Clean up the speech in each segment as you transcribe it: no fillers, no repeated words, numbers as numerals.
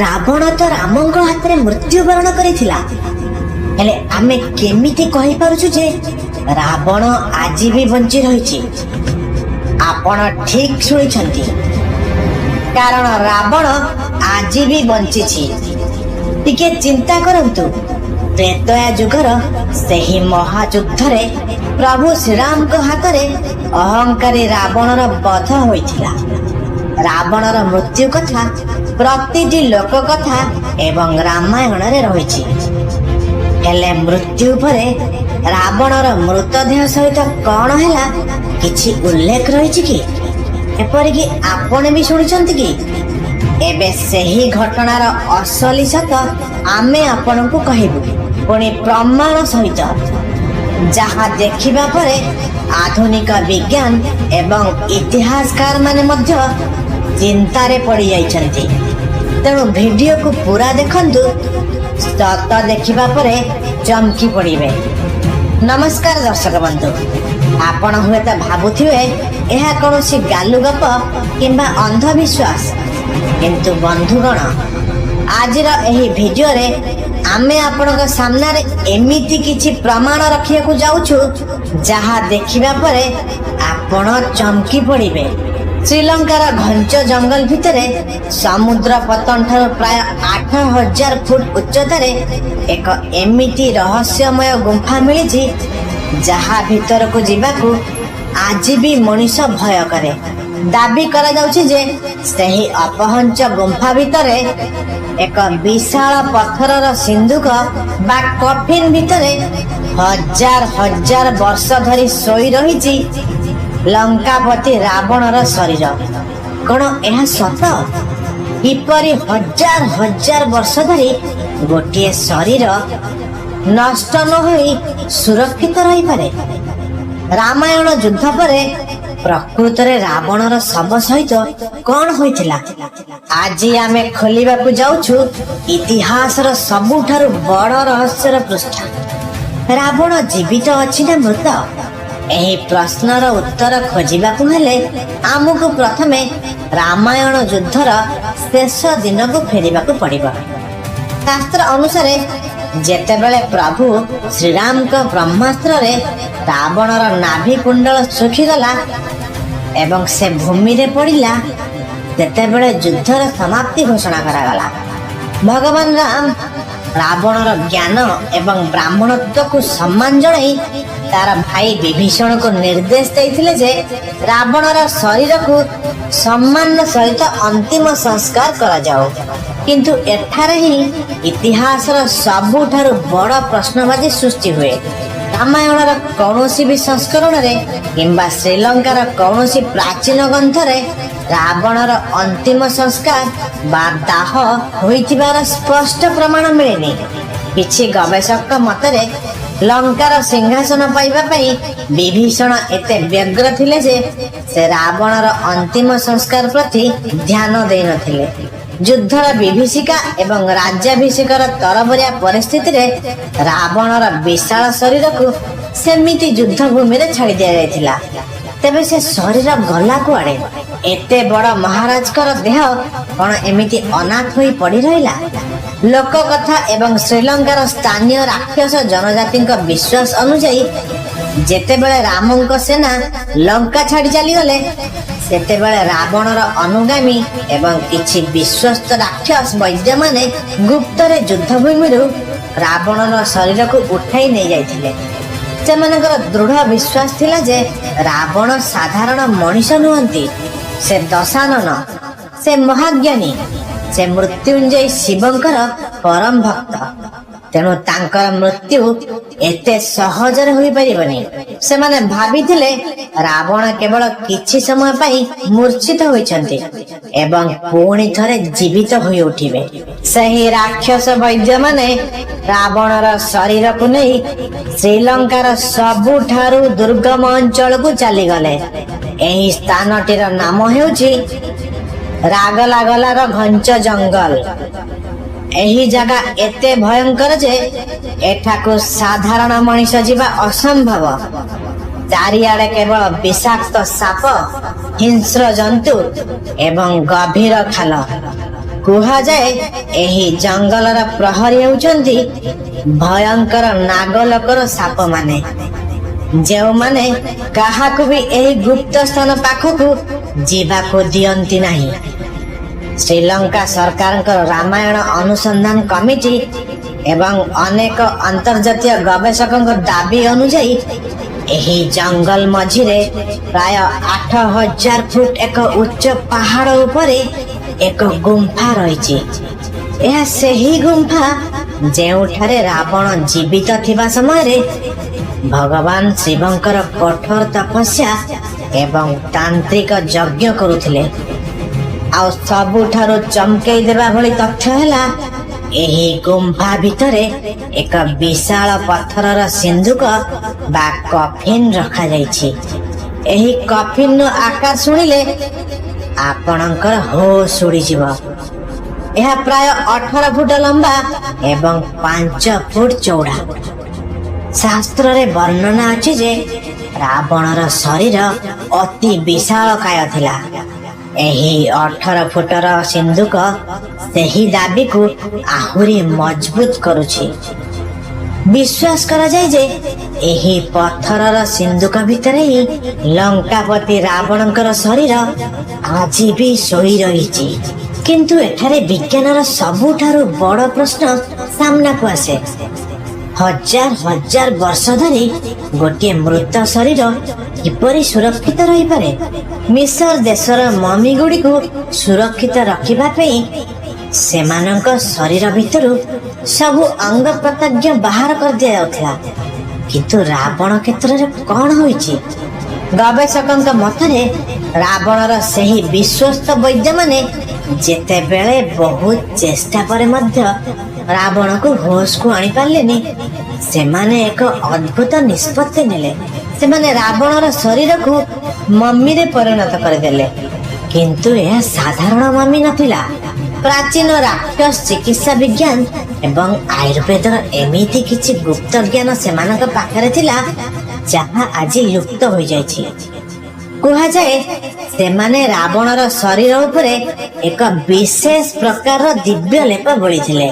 ରାବଣ ତ ରାମଙ୍କ ହାତରେ ମୃତ୍ୟୁବରଣ କରିଥିଲା, ହେଲେ ଆମେ କେମିତି କହିପାରୁଛୁ ଯେ ରାବଣ ଆଜି ବି ବଞ୍ଚି ରହିଛି? ଆପଣ ଠିକ ଶୁଣିଛନ୍ତି, କାରଣ ରାବଣ ଆଜି ବି ବଞ୍ଚିଛି। ଟିକେ ଚିନ୍ତା କରନ୍ତୁ, ତ୍ରେତୟା ଯୁଗର ସେହି ମହାଯୁଦ୍ଧରେ ପ୍ରଭୁ ଶ୍ରୀରାମଙ୍କ ହାତରେ ଅହଙ୍କାରୀ ରାବଣର ବଧ ହୋଇଥିଲା। ରାବଣର ମୃତ୍ୟୁ କଥା ପ୍ରତିଟି ଲୋକ କଥା ଏବଂ ରାମାୟଣରେ ରହିଛି। ହେଲେ ମୃତ୍ୟୁ ପରେ ରାବଣର ମୃତଦେହ ସହିତ କଣ ହେଲା, କିଛି ଉଲ୍ଲେଖ ରହିଛି କି? ଏପରିକି ଆପଣ ବି ଶୁଣିଛନ୍ତି କି? ଏବେ ସେହି ଘଟଣାର ଅସଲି ସତ ଆମେ ଆପଣଙ୍କୁ କହିବୁ, ପୁଣି ପ୍ରମାଣ ସହିତ, ଯାହା ଦେଖିବା ପରେ ଆଧୁନିକ ବିଜ୍ଞାନ ଏବଂ ଇତିହାସକାର ମାନେ ମଧ୍ୟ ଚିନ୍ତାରେ ପଡ଼ିଯାଇଛନ୍ତି। ତେଣୁ ଭିଡିଓକୁ ପୁରା ଦେଖନ୍ତୁ, ସତ ଦେଖିବା ପରେ ଚମକି ପଡ଼ିବେ। ନମସ୍କାର ଦର୍ଶକ ବନ୍ଧୁ। ଆପଣ ହୁଏତ ଭାବୁଥିବେ ଏହା କୌଣସି ଗାଲୁ ଗପ କିମ୍ବା ଅନ୍ଧବିଶ୍ୱାସ। କିନ୍ତୁ ବନ୍ଧୁଗଣ, ଆଜିର ଏହି ଭିଡିଓରେ ଆମେ ଆପଣଙ୍କ ସାମ୍ନାରେ ଏମିତି କିଛି ପ୍ରମାଣ ରଖିବାକୁ ଯାଉଛୁ, ଯାହା ଦେଖିବା ପରେ ଆପଣ ଚମକି ପଡ଼ିବେ। ଶ୍ରୀଲଙ୍କାର ଘଞ୍ଚ ଜଙ୍ଗଲ ଭିତରେ, ସମୁଦ୍ର ପତ୍ତନ ଠାରୁ ପ୍ରାୟ 8000 ଫୁଟ ଉଚ୍ଚତାରେ ଏକ ଏମିତି ରହସ୍ୟମୟ ଗୁମ୍ଫା ମିଳିଛି, ଯାହା ଭିତରକୁ ଯିବାକୁ ଆଜି ବି ମଣିଷ ଭୟ କରେ। ଦାବି କରାଯାଉଛି ଯେ ସେହି ଅପହଞ୍ଚ ଗୁମ୍ଫା ଭିତରେ ଏକ ବିଶାଳ ପଥରର ସିନ୍ଧୁକ ବା କଫିନ ଭିତରେ ହଜାର ହଜାର ବର୍ଷ ଧରି ଶୋଇ ରହିଛି ଲଙ୍କାପତି ରାବଣର ଶରୀର। କଣ ଏହା ସତ? କିପରି ହଜାର ହଜାର ବର୍ଷ ଧରି ଗୋଟିଏ ଶରୀର ନଷ୍ଟ ନ ହୋଇ ସୁରକ୍ଷିତ ରହିପାରେ? ରାମାୟଣ ଯୁଦ୍ଧ ପରେ ପ୍ରକୃତରେ ରାବଣର ଶବ ସହିତ କଣ ହୋଇଥିଲା? ଆଜି ଆମେ ଖୋଲିବାକୁ ଯାଉଛୁ ଇତିହାସର ସବୁଠାରୁ ବଡ ରହସ୍ୟର ପୃଷ୍ଠା। ରାବଣ ଜୀବିତ ଅଛି ନା ମୃତ? ଏହି ପ୍ରଶ୍ନର ଉତ୍ତର ଖୋଜିବାକୁ ହେଲେ ଆମକୁ ପ୍ରଥମେ ରାମାୟଣ ଯୁଦ୍ଧର ଶେଷ ଦିନକୁ ଫେରିବାକୁ ପଡ଼ିବ। ଶାସ୍ତ୍ର ଅନୁସାରେ, ଯେତେବେଳେ ପ୍ରଭୁ ଶ୍ରୀରାମଙ୍କ ବ୍ରହ୍ମାସ୍ତ୍ରରେ ରାବଣର ନାଭି କୁଣ୍ଡଳ ଶୁଖିଗଲା ଏବଂ ସେ ଭୂମିରେ ପଡ଼ିଲା, ସେତେବେଳେ ଯୁଦ୍ଧର ସମାପ୍ତି ଘୋଷଣା କରାଗଲା। ଭଗବାନ ରାମ ରାବଣର ଜ୍ଞାନ ଏବଂ ବ୍ରାହ୍ମଣତ୍ୱକୁ ସମ୍ମାନ ଜଣାଇ ତାର ଭାଇ ବିଭୀଷଣକୁ ନିର୍ଦ୍ଦେଶ ଦେଇଥିଲେ ଯେ ରାବଣର ଶରୀରକୁ ସମ୍ମାନର ସହିତ ଅନ୍ତିମ ସଂସ୍କାର କରାଯାଉ। କିନ୍ତୁ ଏଠାରେ ହିଁ ଇତିହାସର ସବୁଠାରୁ ବଡ଼ ପ୍ରଶ୍ନବାଚୀ ସୃଷ୍ଟି ହୁଏ। ରାମାୟଣର କୌଣସି ବି ସଂସ୍କରଣରେ କିମ୍ବା ଶ୍ରୀଲଙ୍କାର କୌଣସି ପ୍ରାଚୀନ ଗ୍ରନ୍ଥରେ ରାବଣର ଅନ୍ତିମ ସଂସ୍କାର ବା ଦାହ ହୋଇଥିବାର ସ୍ପଷ୍ଟ ପ୍ରମାଣ ମିଳେନି। କିଛି ଗବେଷକଙ୍କ ମତରେ, ଲଙ୍କାର ସିଂହାସନ ପାଇବା ପାଇଁ ବିଭୀଷଣ ଏତେ ବ୍ୟଗ୍ର ଥିଲେ ଯେ ସେ ରାବଣର ଅନ୍ତିମ ସଂସ୍କାର ପ୍ରତି ଧ୍ୟାନ ଦେଇନଥିଲେ। ଯୁଦ୍ଧର ବିଭୀଷିକା ଏବଂ ରାଜ୍ୟାଭିଷେକର ତରବରିଆ ପରିସ୍ଥିତିରେ ରାବଣର ବିଶାଳ ଶରୀରକୁ ସେମିତି ଯୁଦ୍ଧ ଭୂମିରେ ଛାଡ଼ି ଦିଆଯାଇଥିଲା। ତେବେ ସେ ଶରୀର ଗଲା କୁଆଡେ? ଏତେ ବଡ ମହାରାଜଙ୍କର ଦେହ କଣ ଏମିତି ଅନାଥ ହୋଇ ପଡି ରହିଲା? ଲୋକକଥା ଏବଂ ଶ୍ରୀଲଙ୍କାର ସ୍ଥାନୀୟ ରାକ୍ଷସ ଜନଜାତିଙ୍କ ବିଶ୍ୱାସ ଅନୁଯାୟୀ, ଯେତେବେଳେ ରାମଙ୍କ ସେନା ଲଙ୍କା ଛାଡି ଚାଲିଗଲେ, ସେତେବେଳେ ରାବଣର ଅନୁଗାମୀ ଏବଂ କିଛି ବିଶ୍ୱସ୍ତ ରାକ୍ଷସ ବୈଦ୍ୟମାନେ ଗୁପ୍ତରେ ଯୁଦ୍ଧଭୂମିରୁ ରାବଣର ଶରୀରକୁ ଉଠାଇ ନେଇଯାଇଥିଲେ। ସେମାନଙ୍କର ଦୃଢ ବିଶ୍ୱାସ ଥିଲା ଯେ ରାବଣ ସାଧାରଣ ମଣିଷ ନୁହନ୍ତି। ସେ ଦଶାନନ, ସେ ମହାଜ୍ଞାନୀ, ସେ ମୃତ୍ୟୁଞ୍ଜୟ ଶିବଙ୍କର ପରମ ଭକ୍ତ। ତେଣୁ ତାଙ୍କର ମୃତ୍ୟୁ ଏତେ ସହଜରେ ହୋଇପାରିବନି। ସେମାନେ ଭାବିଥିଲେ ରାବଣ କେବଳ କିଛି ସମୟ ପାଇଁ ମୂର୍ଚ୍ଛିତ ହୋଇଛନ୍ତି ଏବଂ ପୁଣି ଥରେ ଜୀବିତ ହୋଇ ଉଠିବେ। ସେହି ରାକ୍ଷସ ବୈଦ୍ୟମାନେ ରାବଣର ଶରୀରକୁ ନେଇ ଶ୍ରୀଲଙ୍କାର ସବୁଠାରୁ ଦୁର୍ଗମ ଅଞ୍ଚଳକୁ ଚାଲିଗଲେ। ଏହି ସ୍ଥାନଟିର ନାମ ହେଉଛି ରାଗଲାଗଲାର ଘଞ୍ଚ ଜଙ୍ଗଲ। ଏହି ଜାଗା ଏତେ ଭୟଙ୍କର ଯେ ଏଠାକୁ ସାଧାରଣ ମଣିଷ ଯିବା ଅସମ୍ଭବ। ଚାରିଆଡେ କେବଳ ବିଷାକ୍ତ ସାପ, ହିଂସ୍ର ଜନ୍ତୁ ଏବଂ ଗଭୀର ଖାଲ। କୁହାଯାଏ, ଏହି ଜଙ୍ଗଲର ପ୍ରହରୀ ହେଉଛନ୍ତି ଭୟଙ୍କର ନାଗଲୋକର ସାପମାନେ, ଯେଉଁମାନେ କାହାକୁ ବି ଏହି ଗୁପ୍ତ ସ୍ଥାନ ପାଖକୁ ଯିବାକୁ ଦିଅନ୍ତି ନାହିଁ। ଶ୍ରୀଲଙ୍କା ସରକାରଙ୍କର ରାମାୟଣ ଅନୁସନ୍ଧାନ କମିଟି ଏବଂ ଅନେକ ଅନ୍ତର୍ଜାତୀୟ ଗବେଷକଙ୍କ ଦାବି ଅନୁଯାୟୀ, ଏହି ଜଙ୍ଗଲ ମଝିରେ ପ୍ରାୟ 8000 ଫୁଟ ଏକ ଉଚ୍ଚ ପାହାଡ଼ ଉପରେ ଏକ ଗୁମ୍ଫା ରହିଛି। ଏହା ସେହି ଗୁମ୍ଫା, ଯେଉଁଠାରେ ରାବଣ ଜୀବିତ ଥିବା ସମୟରେ ଭଗବାନ ଶିବଙ୍କର କଠୋର ତପସ୍ୟା ଏବଂ ତାନ୍ତ୍ରିକ ଯଜ୍ଞ କରୁଥିଲେ। ଆଉ ସବୁଠାରୁ ଚମକେଇ ଦେବା ଭଳି ତଥ୍ୟ ହେଲା, ଏହି ଗୁମ୍ଫା ଭିତରେ ଏକ ବିଶାଳ ପଥରର ସିନ୍ଧୁକ ବା କଫିନ ରଖାଯାଇଛି। ଏହି କଫିନର ଆକାର ଶୁଣିଲେ ଆପଣଙ୍କର ହୋସ୍ ଉଡ଼ିଯିବ। ଏହା ପ୍ରାୟ 18 ଫୁଟ ଲମ୍ବା ଏବଂ 5 ଫୁଟ ଚଉଡ଼ା। ଶାସ୍ତ୍ରରେ ବର୍ଣ୍ଣନା ଅଛି ଯେ ରାବଣର ଶରୀର ଅତି ବିଶାଳକାୟ ଥିଲା। ଏହି 18 ଫୁଟର ସିନ୍ଧୁକ ସେହି ଦାବିକୁ ଆହୁରି ମଜବୁତ କରୁଛି। ବିଶ୍ୱାସ କରାଯାଏ ଯେ ଏହି ପଥରର ସିନ୍ଧୁକ ଭିତରେ ହିଁ ଲଙ୍କାପତି ରାବଣଙ୍କର ଶରୀର ଆଜି ବି ଶୋଇ ରହିଛି। କିନ୍ତୁ ଏଠାରେ ବିଜ୍ଞାନର ସବୁଠାରୁ ବଡ଼ ପ୍ରଶ୍ନ ସାମ୍ନାକୁ ଆସେ। ହଜାର ହଜାର ବର୍ଷ ଧରି ଗୋଟିଏ ମୃତ ଶରୀର କିପରି ସୁରକ୍ଷିତ ରହିପାରେ? ମିଶର ଦେଶର ମମି ଗୁଡ଼ିକୁ ସୁରକ୍ଷିତ ରଖିବା ପାଇଁ ସେମାନଙ୍କ ଶରୀର ଭିତରୁ ସବୁ ଅଙ୍ଗ ପ୍ରତ୍ୟଙ୍ଗ ବାହାର କରିଦିଆଯାଉଥିଲା। କିନ୍ତୁ ରାବଣ କ୍ଷେତ୍ରରେ କଣ ହୋଇଛି? ଗବେଷକଙ୍କ ମତରେ, ରାବଣର ସେହି ବିଶ୍ୱସ୍ତ ବୈଦ୍ୟମାନେ ଯେତେବେଳେ ବହୁତ ଚେଷ୍ଟା ପରେ ମଧ୍ୟ ରାବଣକୁ ହୋସକୁ ଆଣିପାରିଲେନି, ସେମାନେ ଏକ ଅଦ୍ଭୁତ ନିଷ୍ପତ୍ତି ନେଲେ। ସେମାନେ ରାବଣର ଶରୀରକୁ ମମିରେ ପରିଣତ କରିଦେଲେ। କିନ୍ତୁ ଏହା ସାଧାରଣ ମମି ନଥିଲା। ପ୍ରାଚୀନ ରାକ୍ଷସ ଚିକିତ୍ସା ବିଜ୍ଞାନ ଏବଂ ଆୟୁର୍ବେଦର ଏମିତି କିଛି ଗୁପ୍ତ ଜ୍ଞାନ ସେମାନଙ୍କ ପାଖରେ ଥିଲା, ଯାହା ଆଜି ଲୁପ୍ତ ହୋଇଯାଇଛି। କୁହାଯାଏ, ସେମାନେ ରାବଣର ଶରୀର ଉପରେ ଏକ ବିଶେଷ ପ୍ରକାରର ଦିବ୍ୟ ଲେପ ବୋଳିଥିଲେ।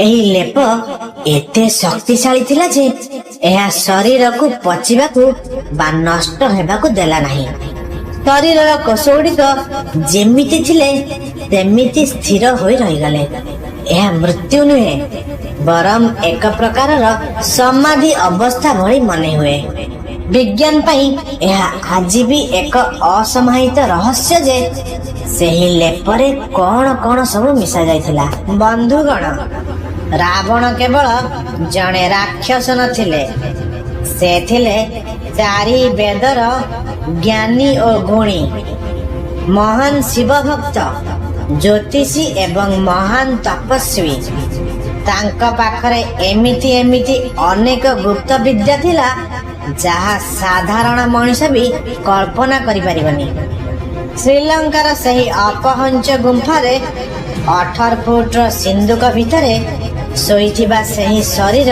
ଏହି ଲେପ ଏତେ ଶକ୍ତିଶାଳୀ ଥିଲା ଯେ ଏହା ଶରୀରକୁ ପଚିବାକୁ ବା ନଷ୍ଟ ହେବାକୁ ଦେଲା ନାହିଁ। ଶରୀରର କୋଷ ଗୁଡ଼ିକ ଯେମିତି ଥିଲେ ସେମିତି ସ୍ଥିର ହୋଇ ରହିଗଲେ। ଏହା ମୃତ୍ୟୁ ନୁହେଁ, ବରଂ ଏକ ପ୍ରକାରର ସମାଧି ଅବସ୍ଥା ଭଳି ମନେ ହୁଏ। ବିଜ୍ଞାନ ପାଇଁ ଏହା ଆଜି ବି ଏକ ଅସମାହିତ ରହସ୍ୟ ଯେ ସେହି ଲେପରେ କଣ କଣ ସବୁ ମିଶା ଯାଇଥିଲା। ବନ୍ଧୁଗଣ, ରାବଣ କେବଳ ଜଣେ ରାକ୍ଷସ ନଥିଲେ। ସେ ଥିଲେ ଚାରି ବେଦର ଜ୍ଞାନୀ ଓ ଗୁଣୀ, ମହାନ ଶିବ ଭକ୍ତ, ଜ୍ୟୋତିଷୀ ଏବଂ ମହାନ ତପସ୍ୱୀ। ତାଙ୍କ ପାଖରେ ଏମିତି ଏମିତି ଅନେକ ଗୁପ୍ତ ବିଦ୍ୟା ଥିଲା, ଯାହା ସାଧାରଣ ମଣିଷ ବି କଳ୍ପନା କରିପାରିବନି। ଶ୍ରୀଲଙ୍କାର ସେହି ଅପହଞ୍ଚ ଗୁମ୍ଫାରେ 18 ଫୁଟର ସିନ୍ଧୁକ ଭିତରେ ଶୋଇଥିବା ସେହି ଶରୀର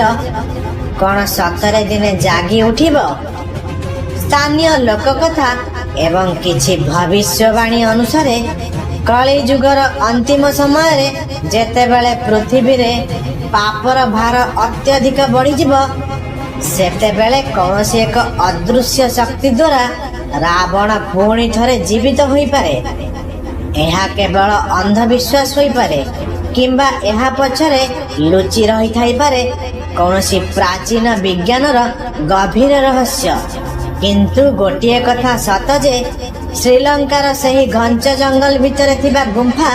କଣ ସତରେ ଦିନେ ଜାଗି ଉଠିବ? ସ୍ଥାନୀୟ ଲୋକକଥା ଏବଂ କିଛି ଭବିଷ୍ୟବାଣୀ ଅନୁସାରେ, କଳି ଯୁଗର ଅନ୍ତିମ ସମୟରେ ଯେତେବେଳେ ପୃଥିବୀରେ ପାପର ଭାର ଅତ୍ୟଧିକ ବଢ଼ିଯିବ, ସେତେବେଳେ କୌଣସି ଏକ ଅଦୃଶ୍ୟ ଶକ୍ତି ଦ୍ୱାରା ରାବଣ ପୁଣି ଥରେ ଜୀବିତ ହୋଇପାରେ। ଏହା କେବଳ ଅନ୍ଧବିଶ୍ୱାସ ହୋଇପାରେ କିମ୍ବା ଏହା ପଛରେ ଲୁଚି ରହିଥାଇପାରେ କୌଣସି ପ୍ରାଚୀନ ବିଜ୍ଞାନର ଗଭୀର ରହସ୍ୟ। କିନ୍ତୁ ଗୋଟିଏ କଥା ସତ ଯେ ଶ୍ରୀଲଙ୍କାର ସେହି ଘଞ୍ଚ ଜଙ୍ଗଲ ଭିତରେ ଥିବା ଗୁମ୍ଫା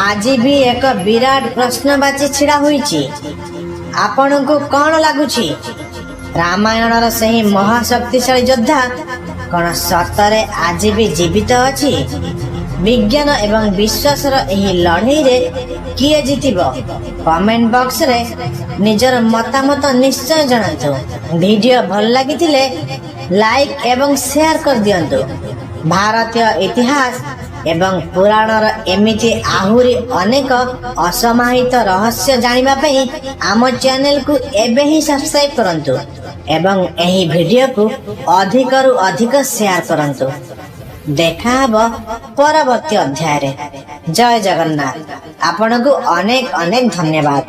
ଆଜି ବି ଏକ ବିରାଟ ପ୍ରଶ୍ନବାଚୀ ଛିଡ଼ା ହୋଇଛି। ଆପଣଙ୍କୁ କଣ ଲାଗୁଛି? ରାମାୟଣର ସେହି ମହାଶକ୍ତିଶାଳୀ ଯୋଦ୍ଧା କଣ ସତରେ ଆଜି ବି ଜୀବିତ ଅଛି? ବିଜ୍ଞାନ ଏବଂ ବିଶ୍ୱାସର ଏହି ଲଢ଼େଇରେ କିଏ ଜିତିବ? କମେଣ୍ଟ ବକ୍ସରେ ନିଜର ମତାମତ ନିଶ୍ଚୟ ଜଣାନ୍ତୁ। ଭିଡ଼ିଓ ଭଲ ଲାଗିଥିଲେ ଲାଇକ୍ ଏବଂ ସେୟାର କରିଦିଅନ୍ତୁ। ଭାରତୀୟ ଇତିହାସ ଏବଂ ପୁରାଣର ଏମିତି ଆହୁରି ଅନେକ ଅସମାହିତ ରହସ୍ୟ ଜାଣିବା ପାଇଁ ଆମ ଚ୍ୟାନେଲକୁ ଏବେ ହିଁ ସବସ୍କ୍ରାଇବ କରନ୍ତୁ ଏବଂ ଏହି ଭିଡ଼ିଓକୁ ଅଧିକରୁ ଅଧିକ ସେୟାର କରନ୍ତୁ। ଦେଖାହବ ପରବର୍ତ୍ତୀ ଅଧ୍ୟାୟରେ। ଜୟ ଜଗନ୍ନାଥ। ଆପଣଙ୍କୁ ଅନେକ ଅନେକ ଧନ୍ୟବାଦ।